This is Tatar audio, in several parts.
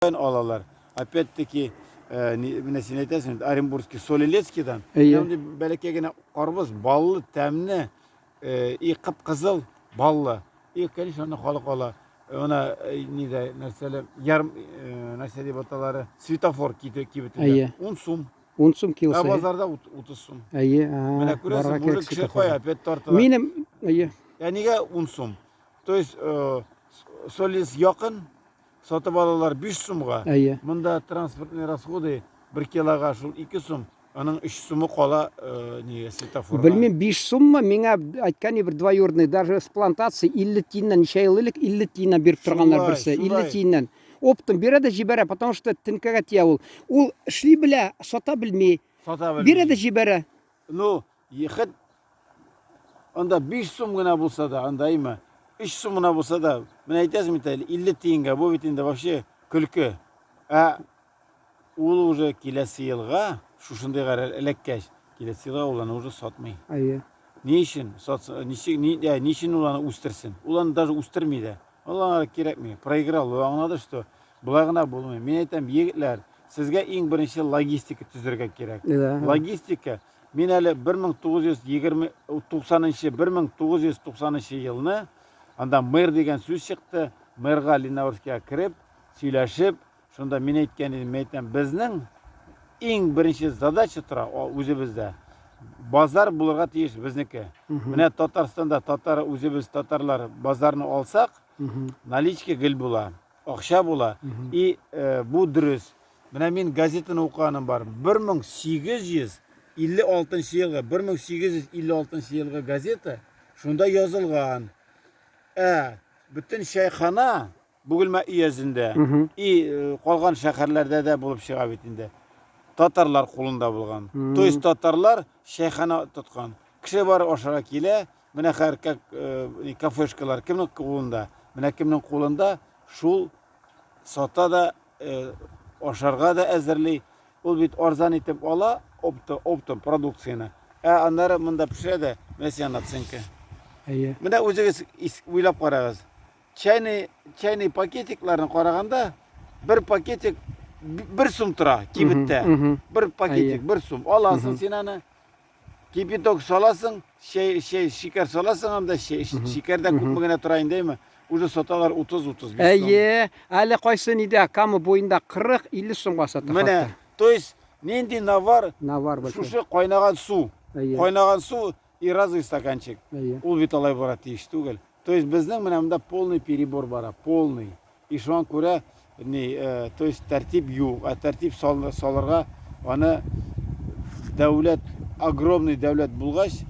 Алалар. Опять-таки, менә син әйтәсең бит, Оренбургский Солилецкийдан. Әйе. Мондый бәләкәй генә карбыз, баллы, тәмле, и кып-кызыл, баллы. И, конечно, аны халык ала. Ана нидә, нәрсәле, ярым, нәрсә дип аталары, светофор кибетендә. Әйе. 10 сум. 10 сум килосы. Ә базарда 30 сум. Әйе, Менә күрәсең, уже кеше кая опять тартыла. Минем, әйе. Ә нигә 10 сум? То есть, Солис якын, Сатып алалар 5 сумга. Әйе. Монда транспортный расходы 1 килога шул 2 сум, аның 3 сумы кала э, нигә светофорга. Белмим, 5 суммы, миңа әйткән бер двоюродный, даже с плантации 50 тиеннән ничә ел элек 50 тиеннән биреп торганнар Шулай, берсе, 50 шулай. тиеннән. Оптом бирә дә җибәрә, потому что тенкәгә тия ул. Ул эшли белә, сата белми. Сата белми. Бирә дә җибәрә. Ну, Ехет анда 5 сум гына булса да, анда име, 3 сум гына булса да, менә әйтәсең бит әле, 50 тиенгә, бу бит инде вообще көлке. Ә ул уже киләсе елга, шушындыйга эләккәч, киләсе елга ул аны уже сатмый. Әйе. Ни өчен сатсын, ничек, ни, ә, ни өчен ул аны үстерсен? Ул аны даже үстерми дә. Ул аңа кирәкми. Проиграл, ул аңлады, что болай гына булмый. Мин әйтәм, егетләр, сезгә иң беренче логистика төзергә кирәк. Да. Логистика Мин әле 1920 90 1990 елны анда мэр дигән сүз чыкты. Мэрга Лениногорскига кереп, сөйләшеп, шунда мин әйткән идем, мин әйтәм, безнең иң беренче задача тора үзебездә. Базар булырга тиеш безнеке. Менә Татарстанда татар үзебез татарлар базарны алсак, наличка гел була, акча була. И э, бу дөрес. Менә мин газетаны укыганым бар. 1856 елгы, 1856 елгы газета шунда язылган. Ә бөтен чәйхана Бөгелмә өязендә и э, калган шәһәрләрдә дә булып чыга бит инде. Татарлар кулында булган. То есть татарлар чәйхана тоткан. Кеше бар ашарга килә, менә хәзер как э, кафешкалар кемнең кулында? Менә кемнең кулында шул сата да Э, ашарга да әзерли. Ул бит арзан итеп ала опты, оптом продукцияне. Ә аннары монда пешерә дә, менә сиңа наценка. Әйе. Менә үзегез уйлап карагыз. Чайный, чайный пакетикларны караганда, бер пакетик бер сум тора кибеттә. Бер пакетик бер сум. Аласың син аны. Кипяток саласың, чәй, чәй, шикәр саласың анда, чәй, шикәр дә күпме генә тора инде, әйме? Уже саталар 30-35 сум. Әйе, әле кайсы нидә, Кама буенда 40-50 сумга сата. Менә, то есть нинди навар, навар большой. Шушы кайнаган су. Әйе. Кайнаган су и разовый стаканчик. Әйе. Ул бит алай бара тиеш түгел. То есть безнең менә монда полный перебор бара, полный. И шуңа күрә ни, э, то есть тәртип юк. Ә тәртип сал, салырга аны дәүләт, огромный дәүләт булгач,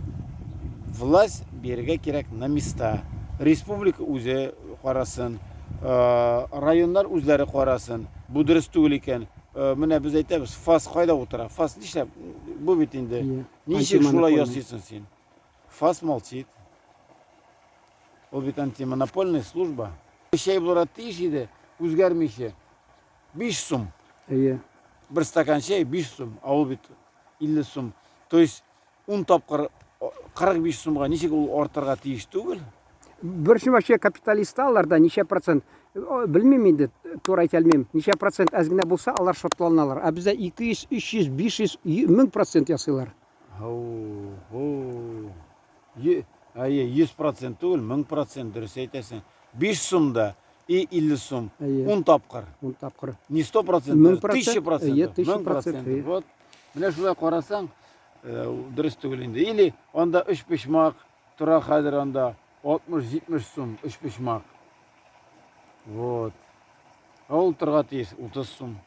власть бирергә кирәк на места. Республика үзе карасын, э, районнар үзләре карасын. Бу дөрес түгел икән. Э, менә без әйтәбез, ФАС кайда утыра? ФАС нишләп? Бу бит инде. Ничек шулай ясыйсың син? ФАС молчит. Ул бит антимонопольная служба. Чәй булырга тиеш иде, үзгәрмичә. 5 сум. Әйе. Бер стакан чәй 5 сум, ә ул бит 50 сум. То есть 10 тапкыр 45 сумга ничек ул артырга тиеш түгел? Беренче вообще капиталист аларда ничә процент, белмим инде, туры әйтә алмыйм. Ничә процент әз генә булса, алар шатланалар. Ә бездә 200, 300, 500, 1000 процент ясыйлар. Һау, һау. Әйе, 100 процент түгел, 1000 процент дөрес әйтәсең. 5 сум да и 50 сум. 10 тапкыр. 10 тапкыр. Не 100 процент, 1000 процент. Әйе, 1000 процент. Вот. Менә шулай карасаң, э, дөрес түгел инде. Или анда өч почмак тора хәзер анда 60-70 сум өч почмак. Вот. Ә ул торга тиеш 30 сум,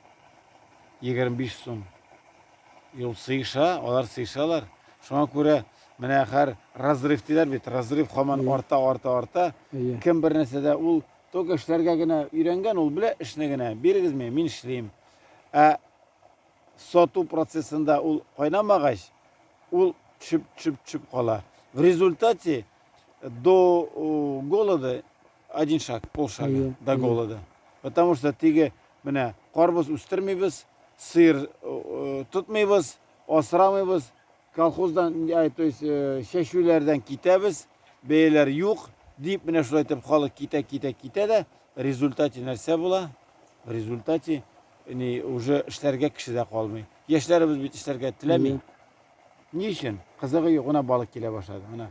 25 сум. Юл сыеша, алар сыешалар. Шуңа күрә менә һәр разрыв диләр бит, разрыв һаман арта, арта, арта. Кем бер нәрсәдә ул только эшләргә генә өйрәнгән, ул белә эшне генә. Бирегез миңа, мин эшлим. Ә сату процессында ул кайнамагач, ул төшеп, төшеп, төшеп кала. В результате до голода один шаг, полшага до голода. Потому что теге менә карбыз үстермибез, сыер э, тотмыйбыз, асрамыйбыз, колхоздан, то есть э, чәчүләрдән китәбез, бәяләр юк, дип менә шулай итеп халык китә, китә, китә дә, результате нәрсә була? В результате ни уже эшләргә кеше дә калмый. Яшьләребез бит эшләргә теләми. Ни өчен? Кызыгы юк, менә балык килә башлады. Менә.